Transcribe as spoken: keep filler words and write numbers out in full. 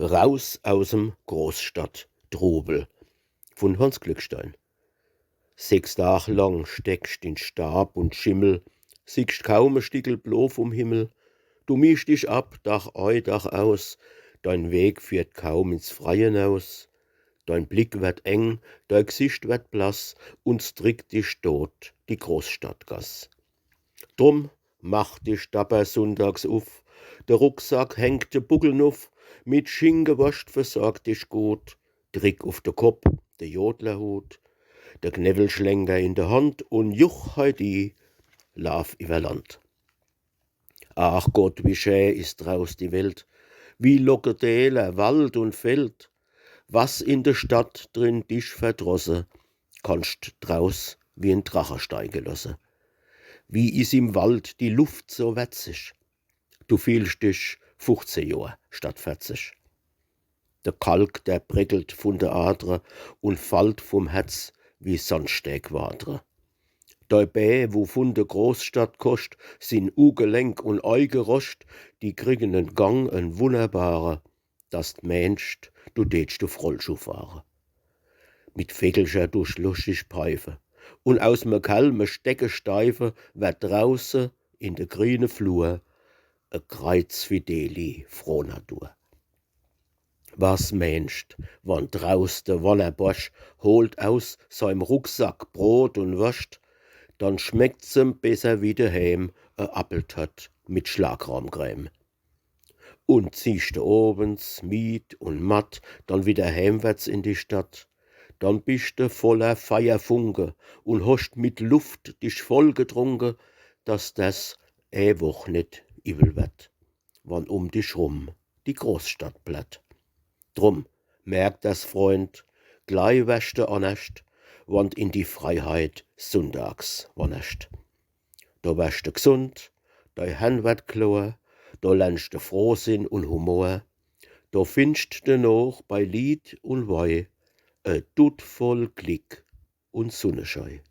Raus aus em Großstadttrubel vun Hanns Glückstein. Sechs Dag lang steckscht in Staab un Schimmel, siehscht kaum e Stickel Blo vum Himmel. Du miehscht dich ab, Dag ei, Dag aus, dein Weg führt kaum ins Freie naus. Dein Blick werd eng, dei Gsicht werd blass, un 's drickt dich dot die Großstadtgass. Drum mach dich dapper sunndags uff, de Rucksack hängt de Buckel nuff, mit Schinkewascht versorg dich gut, drick uff de Kopp de Jodlerhut, de Knewwelschlenker in de Hand un juch heidi, laaf iwwer Land. Ach Gott, wie schä is draus die Welt, wie locke Däler, Wald un Feld. Was in de Stadt drin dich verdrosse, kannscht draus wie en Drache steige losse. Wie is im Wald die Luft so wetzig, du fielscht dich fuchzeh Johr statt verzig. De Kalk, der breckelt vun de Adre un fallt vum Herz wie Sandstäquadre. Dei Bää, wu vun de Großstadtkoscht sin ugelenk un eigeroscht, die kriegen en Gang, en wunnerbare, dass d' meenscht, du deetscht uff Rollschuh fahre. Mit Vegelcher dusch lustig peife un aus me Kelm e Stecke steife, werd drauße in de griene Flur e Kreiz Fideli froh Natur. Was meenscht, wann draus de Wannerborsch holt aus seim Rucksack Brot un Worscht, dann schmeckt's em besser wie deheem e Appeltort mit Schlagrahmcreme. Un ziehscht de owends mied un matt dann widder heemwärts in die Stadt, dann bischt de voller Feierfunke un hoscht mit Luft dich voll getrunke, dass der's e Woch net iwwel werd, wann um dich rum die Großstadt plärrt. Drum merk das, Freund, glei werscht de annerscht, wann d' in die Freiheit sunndags wannerscht. Do werscht de gsund, dei Hern werd klor, do lernscht de Frohsinn un Humor, do findscht de noch bei Lied un Wei e Dutt voll Glick un Sunneschei.